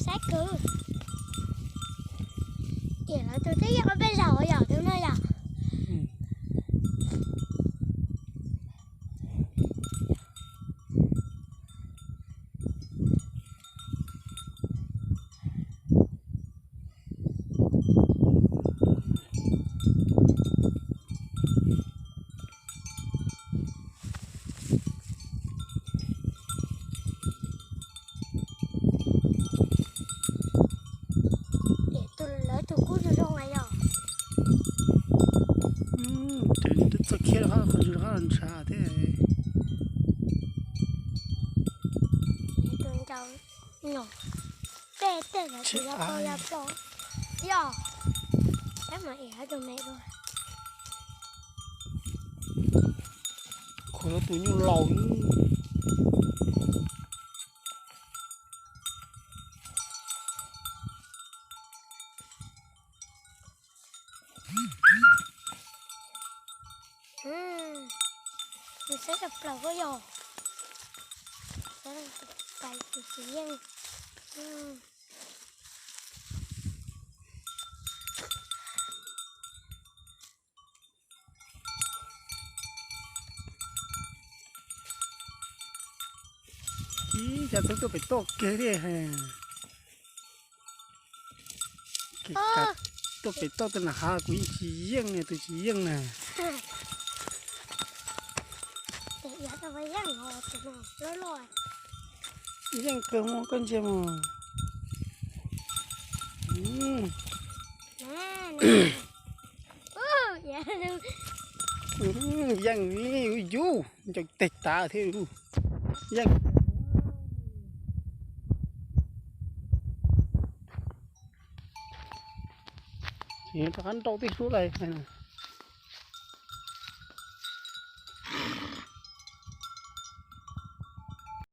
Saib kwv. Ces lawv tus twb yog ob peb zaug yom, tus no yom. Lawv tus kub zoo zoo yom. Twb txoj khiab rov qab, qhov ntsis rov qab los ntshav thiab. Tus ncaus no, tej tej lawv tsis yog pau yog plau, yog, tab mas es tus me dua. Khuv tus nyuj laus. Nws saib rau plaws koj yog. Saib tus tsis yeej. Ib cas txeeb tuaj pem toj kiag thiab. Kev kav tuaj pem toj tus nam hav kuv yeej tsis yeej, tus tsis yeej na. Yeej kawg mas koj ntsia mas. Yeej li yus ncaws teg tav thiab. Yeej. Rov qab nrau tej hlub lawm.